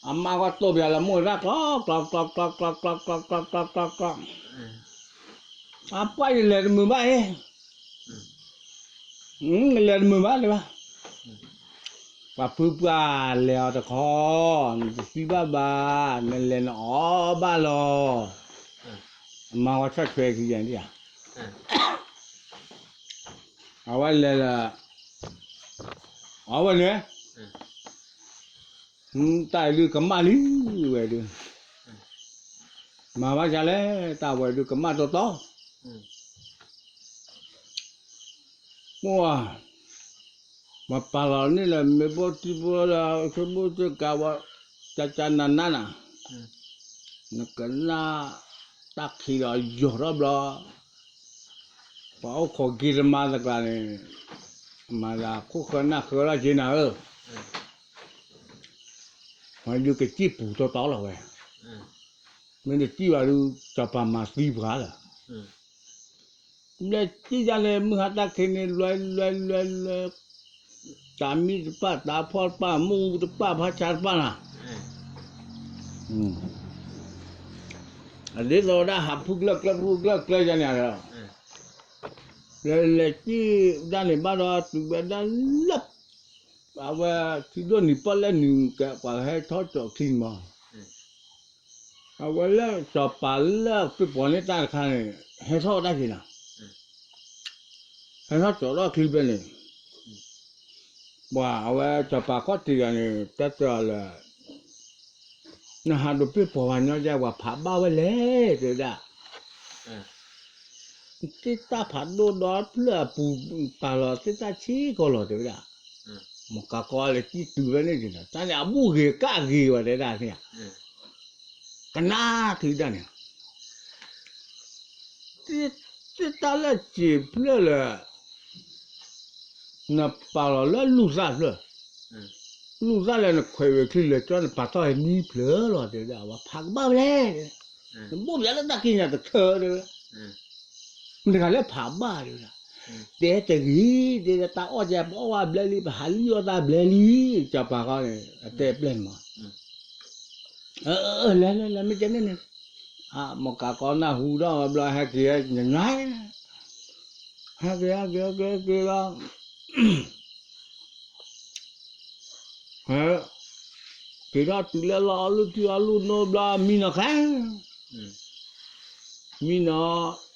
အမါကီတိၢ်ပယီၤလၢမိၢ်တၢ်ကျီ ကျီ ကျီ ကျီ ကျီ ကျီ ကျီ ကျီ ကျီ ကျီ ကျီ ကျီ အပှၢ်ယလဲၤတမုာ်ဘၣ်အံၤ, လဲၤတမုာ်ဘၣ်တဲဘၣ်, ပှၤဖုပှၢ်လဲၤအီၤတခီ, နတသံဘၣ်ဘၣ်, နလဲၤနအီၣ်ဘၣ်လီၤ, အမါဝဲဆီၣ်ထွဲခံယၤဒံးဧါ, အဝဲလဲၤလၢ, အဝဲန့ၣ်, တၢ်အံၤဒုးကမၣ်လံဝဲဒုး, မၤဘၣ်ယၤလဲၣ်, တၢ်ဝဲဒုးကမၣ်တီတီ, ပှၤ, ပှၤပာ်လီၤန့ၢ်လၢမ့ၢ်ဘိၣ်ထံဘိၣ်လၢ ဆၢဘိၣ်ဆၢကးဝဲ, ကကနနန, နကနၣ်, တၢ်ခံးဒီးယီၤထီၣ်ဘျီ, ပှၤအိၣ်ခိးက့ၤတမါတကျါန့ၣ်, မၤသးခိၣ်ဃၢနၢ်ဃၢလီၤက့ၤနၤဧၢ, ဝဲဒုးကစံၣ်ပူၤတီတီလီၤဝဲ, မ့ၢ်တစံၣ်ဘၣ်ဒုး စီၤပၤမၤသံပှၤလီၤ, ဘျဲၣ်စံၣ်ဒၣ်န့ၣ် မုၢ်ဟါတၢ်ခံးန့ၣ် လွဲလွဲလွဲလွဲ, တၢ်မံတပၣ် တၢ်ဖှီၣ်တပၣ် မူတပၣ် ဖးဆါတပၣ်နၤ, အဒ်သိးဝဲဒၣ်ဟးဖုကျၢၢ်ကျၢၢ်ဖုကျၢၢ်ကျၢၢ်ယၤန့ၣ်လီၤ, လဲၤလဲၤစံၣ်ဒၣ်န့ၣ်ဘၣ်ဒီးတုၤဝဲဒၣ်လၢ, အဝဲထံဒိၣ်နံၤပီၣ်လဲၣ်နံၤကဲပှၤဟဲထီၣ်ကၠီၣ်ချံန့ၣ်မး, အဝဲလၢစီၤပၤလၢပျၢၤပိာ်န့ၢ်တၢ်တခါန့ၣ်, ဟဲထီၣ်ဝဲဒၣ်က့ၤနၤ, ဟဲထီၣ်ကၠီၣ်ထီၣ်ချံဖဲန့ၣ်, ပှၤအဝဲစီၤပၤခီၣ်ထံးဂၤန့ၣ် တၢ်တဲအီၤလၢ နဟးဒိးပျၢၤပိာ်ဝဲညီယဲ ပှၤဖးဘၣ်ဝဲလဲၣ် တဲဝဲဒၣ်, သ့ၣ်တၢ်ဖးဒိၣ်ဒီဖျၢၣ်အပူၤ ပာ်လီၤသ့ၣ်တၢ်ဆံးကီးလီၤ တဲဝဲဒၣ်, မီၢ်ကၤကီလၢကံၣ်တုၤဖဲန့ၣ်န့ၣ် တၢ်န့ၣ်အဘူၣ်ဂ့ၤကၣ်ဂ့ၤဝဲတဲဒၣ်န့ၣ်, ကနၣ်ထံဒၣ်န့ၣ် သ့ၣ်တၢ်လၢစံာ်ဖျၢၣ်လၢ နပာ်လီၤလၢလူၢ်သၣ်ဖျၢၣ်, လူၢ်သၣ်လၢနခွဲးဝဲချံလၢာ်ကၠီ နပာ်ထီၣ်ဟဲမံဖျၢၣ်လီၤ တဲဝဲဒၣ် ပှၤဖးကဘၣ်ဝဲလဲၣ်, နဘိၣ်ပယီၤလၢတၢ်ကံးညာ်တခၢတဲဝဲဒၣ်, မတၤတဂၤလၢဖးဘၣ်တဲဝဲဒၣ်, တဲတဂ့ၤ တဲဝဲဒၣ် တၢ်အီၣ်ယဲ ပအီၣ်ဝဲဘျဲလံ ပဟးလံအီၣ်တၢ်ဘျဲလံ, စီၤပၤဃီန့ၣ် အတဲပျဲၢ်န့ၣ်မး လဲၤလဲၤလဲၤ မ့ၢ်ကဲန့ၣ်န့ၣ်, မီၢ်ကၤကီနၢ်ဟူဒီးဘျီ ဟဲက့ၤညါညါ, ဟဲက့ၤဟဲက့ၤဟဲက့ၤဟဲက့ၤလီၤ, ဟဲက့ၤထီၣ်တုၤလၢလီၢ်အီၣ်လုၢ်ထံအီၣ်လုၢ်နိဘျီ မံနီၤခါ, မံနီၤ, အိၣ်ဘှံး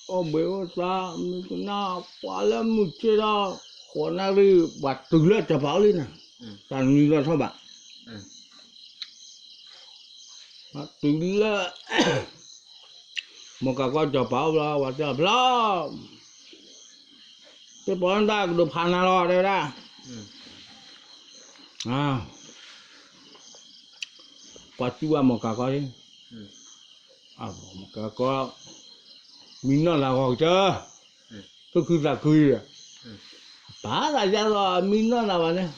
အိၣ်သါ မုၢ်ကနၣ် ပှၤလၢမုၢ်ဆ့ၣ်ထီၣ် ဃိးနၣ်ရံၣ် ပှၤတုၤလၢစီၤပၤအိၣ်လံန့ၣ်, တၢ်နွံလီၤထီၣ်ဘၣ်, တုၤလၢ မီၢ်ကၤကီစီၤပၤအိၣ်ဘျီ ပှၤတဲအီၤ ဖျီ, သ့ၣ်ပီနတၢ်ကဒိးဖးနၤလီၤ တဲဝဲဒၣ်, ပှၤစူၢ်ဝဲမီၢ်ကၤကီလံ, မီၢ်ကၤကီ မံနီၢ်သးဂီၤကတၢၢ်, သူၣ်ခုသးခု, ပာ်သးယါလီၤ မံနီၢ်သးဘၣ်န့ၣ်,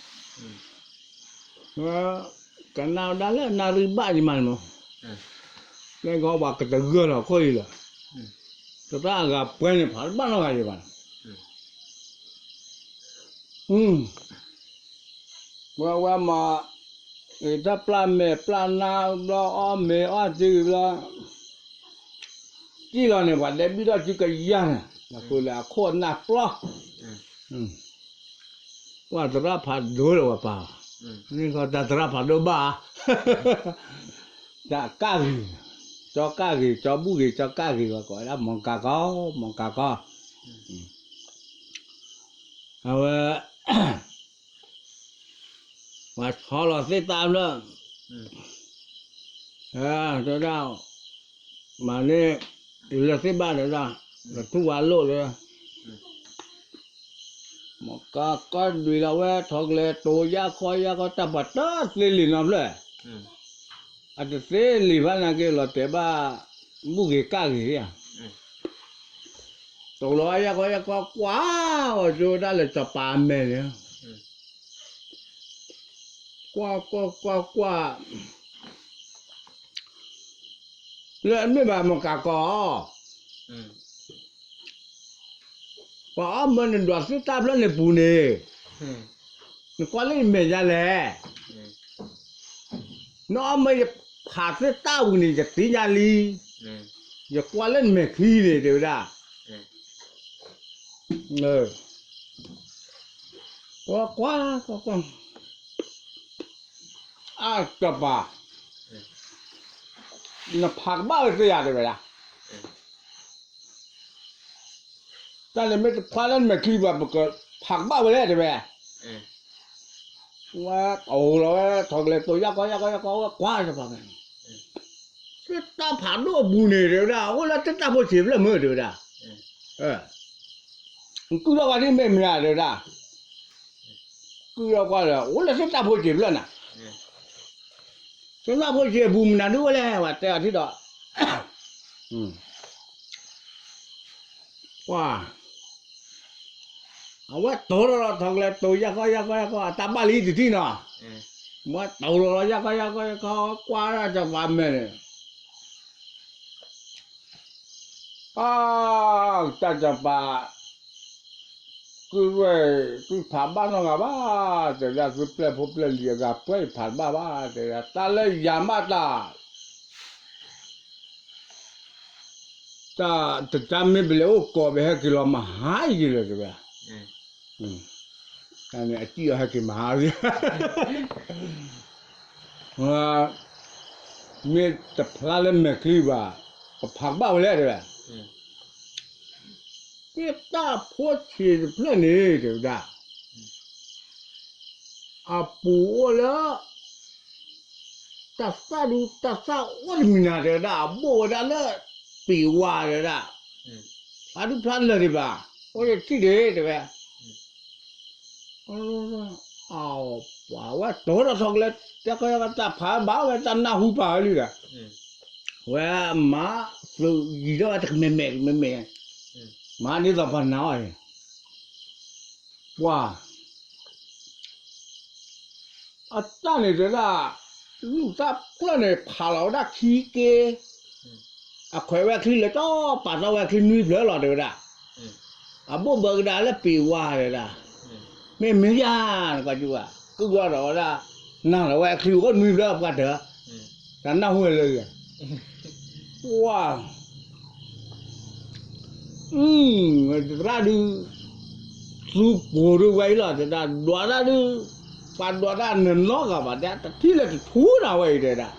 ကနၣ်ဝဲဒၣ်လၢနၣ်ရံၣ်ဘၣ်ယမးန့ၣ်မး, လၢကီးပှၤကတဂၢၢ်လီၤခိၣ်အံၤလီၤ, သရၣ်အဂၤပှဲၤန့ၣ် ဖးတဘၣ်နီတဂၤယဘၣ်န့ၣ်, ပဝဲမး, တၢ်ပျၢ်မဲာ်ပျၢ်နါဘျီ အီၣ်မ့ၤအီၣ်တံၤဘျီ, စံၣ်လီၤန့ၣ် ပှၤဒဲးဘံၣ်ထီၣ်စုကယၤန့ၣ် နဃုလၢအခိၣ်အနၢ်ပျီ, ပှၤသရၣ်ဖးဒိၣ်လၢပှၤပာ်, မ့ၢ်ဃီတၢ်သရၣ်ဖးဒိၣ်ဘၣ်, တၢ်ကၣ်ဂ့ၤ, ကၠီကၣ်ဂ့ၤ ကၠီဘူၣ်ဂ့ၤ ကၠီကၣ်ဂ့ၤ ပှၤကိးဝဲဒၣ် မီၢ်ကၤကီ, မီၢ်ကၤကီ, အဝဲ ပှၤဆီလီၤသ့ၣ်တၢ်ဖျၢၣ်, တဲဝဲဒၣ်, မၤန့ၢ်, တုၤလၢသ့ၣ်ဘၣ်တဲဝဲဒၣ်, လီၤထူၣ်ဝါလိၣ်တဲဝဲ, မီၢ်ကၤကီဒွံးလီၤဝဲ ထီကလဲၤတိၤယၣ်ခီယၣ်ခီတၢ်ပှၤတသ့လံာ်နီတဖျၢၣ်, အတသ့လံာ်ဘၣ်နာ်က့လီၤတဲာ်ဘၣ်, ဘူၣ်ဂ့ၤကၣ်ဂ့ၤဧါ တိၤလီၤယၣ်ခီယၣ်ခီကွၢ်, အီၤကၠိဝဲဒၣ်လၢစီၤပၤအမဲာ်န့ၣ်, ကွၢ်ကွၢ်ကွၢ်ကွၢ်, လၢအမ့ၢ်ဘၣ်မ့ၢ်ကးကီး, ပှၤအီၣ်မၢနဒွးသ့ၣ်တၢ်ဖျၢၣ်န့ၣ်ပူၤန့ၣ်, နကွၢ်လၢနမဲာ်ညါလဲၣ်. နအီၣ်မၢယဖးသ့ၣ်တၢ်ပူၤန့ၣ် ယသ့ၣ်ညါလံ. ယကွၢ်လၢနမဲာ်ချံန့ၣ် တဲဝဲဒၣ်. ကွၢ်ကွၢ်ကွၢ်ကွၢ်, အၢ စီၤပၤ, နဖးကဘၣ်ဝဲသ့ဧါ တဲဝဲဒၣ်. တၢ်န့ၣ်မ့ၢ်တဖျါလၢနမဲာ်ချံဘၣ် ပကဖးကဘၣ်ဝဲလဲၣ် တဲဝဲ. ဝဲတအိၣ်လီၤဝဲ ထီၣ်ကလဲၤတိၤယၢ်ကီယၢ်ကီယၢ်ကီ ဝဲကွၢ်စီၤပၤန့ၣ်, သ့ၣ်တၢ်ဖးဒိၣ်အပူၤန့ၣ် တဲဝဲဒၣ် အိၣ်လၢသ့ၣ်တၢ်ဖိဆံးဖျၢၣ်မ့ၢ် တဲဝဲဒၣ်. ကုၢ်ထီၣ်ကွၢ်ထံၣ်မ့ၢ်မနုၤ တဲဝဲဒၣ်. ကုၢ်ထီၣ်ကွၢ်လၢ အိၣ်လၢသ့ၣ်တၢ်ဖိဆံးဖျၢၣ်နၤ, သ့ၣ်တၢ်ဖိဆံးအပူၤမနုၤဒုးဝဲလဲၣ် ဝဲတဲအီၤထံၣ်ဒီး, ပှၤ အဝဲတိၤထီၣ်လီၤ ထီၣ်ကလဲၤတိၤယၢ်ကီယၢ်ကီယၢ်ကီ အတၢ်ဘၣ်လံတထံၣ်နီၤ, မ့ၢ်တိၤလီၤလီၤ ယၢ်ကီယၢ်ကီယၢ်ကီ ကွၢ်ဒၣ်စီၤပၤမဲာ်န့ၣ် အၢ တၢ်စီၤပၤ, ကုၢ်ဝဲၢ် သုဖးဘၣ်နီတဂၤဘၣ်, တဲဒၣ် သုပျဲၢ်ဖိပျဲၢ်လံၤအဂၤပှဲၤ ယဖးတဘၣ်ဘၣ် တဲဒၣ် တၢ်လၢယၤမးတၢ်, တၢ်တတၢ်မ့ၢ်ပလဲၤအိၣ်ကိး ပဟဲက့ၤလီၤမဟါယံၤလၢၤ တဲဝဲ, တၢ်န့ၣ်အစံၣ်အီၤဟဲက့ၤမဟါ, မ့ၢ်တဖျါလၢမဲာ်ချံဘၣ်, ပဖးကဘၣ်ဝဲလဲၣ် တဲဝဲ, သ့ၣ်တၢ်ဖိဆံးတဖျၢၣ်န့ၣ် တဲဝဲဒၣ်, အပူၤအိၣ်လၢ တၢ်သၣ်ဒုး တၢ်သၣ်အိၣ်တမံၤနၤ တဲဝဲဒၣ် အဘိၣ်ဝဲဒၣ်လၢ ပ့ၤဝါ တဲဝဲဒၣ်, ဖျါဒုးဖျါလၢာ်ဒံးဘၣ်, အိၣ်ယထံၣ်ဒံး တဲဝဲ, ပှၤဝဲတိၤထီၣ်ထီၣ်ကလဲၤ တၢ်ကီတၢ်ခဲတၢ်ဖးဘၣ်ဝဲတၢ်နၢ်ဟူပာ်ဝဲလံဒီး, ဝဲမၤသုးယံၤထီၣ်ဝဲတကမဲာ်မဲာ်တကမဲာ်မဲာ်, မၤဒ်သိးပှၤနာ်အီၤန့ၣ်, ပှၤ အတၢ်န့ၣ်တဲဒၣ်, လူၢ်တၢ်ဖျၢၣ်န့ၣ် ဖးလီၤဝဲဒၣ်ခံက့, အခွဲးဝဲချံလၢာ်တီၤ ပာ်ထီၣ်ဝဲချံနွံဖျၢၣ်လီၤ တဲဝဲဒၣ်, အဘိၣ်ဘၢကဒါလၢပ့ၤဝါ တဲဒၣ်, မ့ၢ်မ့ၢ်ယၤ နကွၢ်ကၠူဝဲ, ကုၢ်ဝဲဒီးဝဲဒၣ်, နၤလီၤဝဲချံအိၣ်နွံဖျၢၣ်ပှၤတၢၢ်, တၢ်နၢ်ဟူလၢယၤ, ပှၤ သရၣ်ဒုး, သူကိးဒုးဝဲအံၤလီၤ တဲဒၣ် ဒွးတၢ်ဒုး, ပှၤဒွးတၢ်နနီတဂၤဘၣ် တဲတထံၣ်လၢတထူနၤဝဲအံၤ တဲဒၣ်,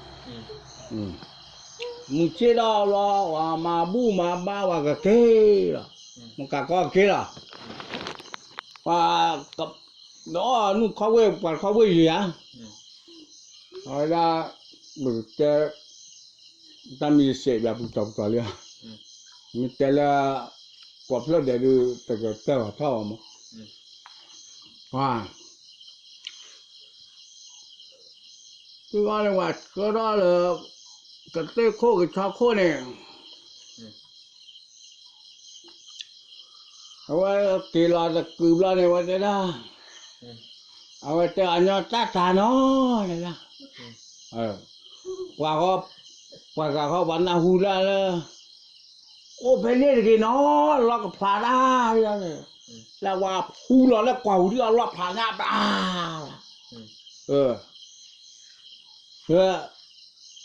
မုၢ်ဆ့ၣ်ဒီးလီၤ ပှၤမၤဘူၣ်မၤဘါပှၤကက့ၤလီၤ, မကၤကီက့ၤလီၤ, ပှၤ နအီၣ်နုၢ်ခီဝ့ၢ် ပှၤခီဝ့ၢ်ယံၤဧါ, အဝဲဒၣ်, ပကတဲ, တၢ်မ့ၢ်ယစဲးဘၣ်ပူၤတီၤပူၤတီၤလံ, မ့ၢ်တဲလၢ, ကိးဖျၢၣ်ဒဲးဒုး တကတဲာ်အီၤထီၣ်အီၤမး, ပှၤ သုဝဲန့ၣ် ပှၤဆှၢထီၣ်လၢ ကသ့ၣ်ခိၣ်ကဆီခိၣ်န့ၣ်, အဝဲက့ၤလီၤတကုးဘျီန့ၣ် အဝဲတဲဒၣ်, အဝဲတဲအညီတၢ်တၢ်နီၤ, တဲဒၣ်, ပှၤ, ပှၤဂၤခီပှၤနၢ်ဟူဒၣ်လၢ အိၣ်ဖဲန့ၣ်တဂ့ၤနီၤ လီၢ်ကဖျါတၢ်, လၢပှၤဖူလီၤလၢကွၢ်ဟူဒံးအလီၢ်ဖျါညါဘၣ်, အၢ,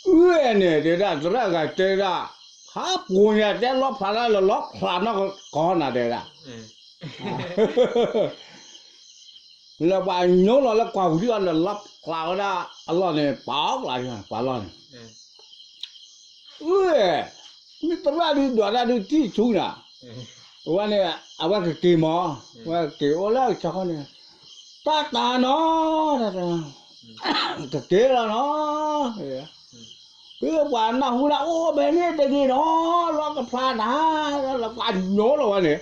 အၢန့ၣ် တဲဒၣ် သရၣ်ဂၤတဲဒၣ်, ဖးပူၤညါတဲလီၢ်ဖျါတၢ်လၢလီၢ်ဖျါနီၢ်ကီၢ်နၤတဲဒၣ် လၢပှၤညိလီၤလၢကွၢ်ဟူဒံးအီၤဒီး လီၢ်ဖျါဝဲဒၣ်အလီၢ်န့ၣ် ပာ်အီၤကျါ ပှၤလီၢ်န့ၣ်, အၢ, မ့ၢ်သရၣ်ဒုးဒွးတၢ်ဒုးထံၣ်ဆူနၤ, အဝဲန့ၣ် အဝဲကက့ၤမး, အဝဲက့ၤအိၣ်လၢကဆီခီန့ၣ်, တၢ်တၢ်နီၤ, ကက့ၤလီၤနီၤ ပှၤနၢ်ဟူဒၣ်အိၣ်ဖဲန့ၣ်တဂ့ၤနီၤ လီၢ်ကဖျါနၤ, လၢပှၤညိလီၤဝဲန့ၣ်,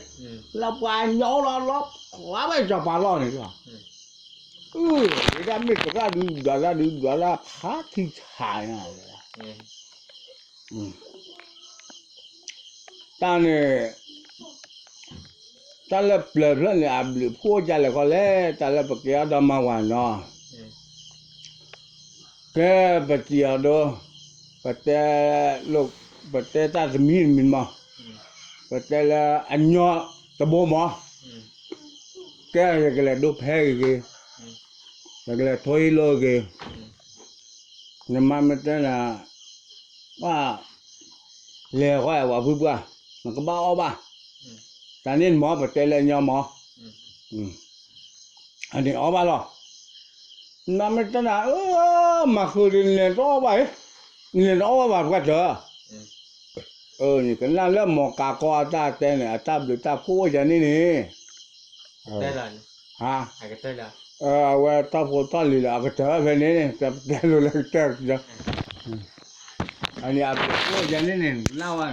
လၢပှၤညိလီၤလီၢ်ဖျါဝဲစီၤပၤလီၢ်န့ၣ်, အၢဒၣ်မ့ၢ်သရၣ်ဒုးဒွးတၢ်ဒုးဒွးတၢ်ဖးထံဆးညါ တၢ်န့ၣ်, တၢ်လၢပျၢၤဖျၢၣ်န့ၣ် အဘျုးဖှိၣ်ဒ်လဲၣ်ခီလဲၣ် တၢ်လၢပကဲထီၣ်ဒီးမါဝၤနီၤ, ကဲပစံးအီၤဒိ, ပတဲလိာ် ပတဲတၢ်တမံၤတမံၤမး, ပတဲလၢအညီတဘိမး, ကဲယကလဲၤဒိဖဲဂ့ၤဂ့ၤ, ယကလဲၤထိဟံးလိာ်ဂ့ၤ, နမါမ့ၢ်တဲနၤ, ဘၣ်လဲၤဃီဝဲဖုပှၢ်, နကဘၣ်အီၣ်ဘၣ်, တၢ်န့ၣ်မး ပတဲလၢအညီမး, အန့ၣ်အီၣ်ဘၣ်လီၤ. နမ့ၢ်တဲနၤ အၢ မၤဃုာ်ဒ်နလဲၤတအီၣ်ဘၣ်, နလဲၤတအီၣ်ဘၣ်ဘၣ်ပှၤတၢၢ်, အန့ၣ်ကနၣ်လၢမိၢ်ကးကီအတၢ်တဲန့ၣ် အတၢ်ဘျုးတၢ်ဖှိၣ်အိၣ်ယၤန့ၣ်န့ၣ်, ဟါ, အဝဲတၢ်ဖိတၢ်လံၤလၢအကတၢၢ်ဖဲန့ၣ်န့ၣ် တတဲလိာ်လၢကတၢၢ်, အန့ၣ်အဘျုးအိၣ်ယၤန့ၣ်န့ၣ် နကနၣ်ဝဲ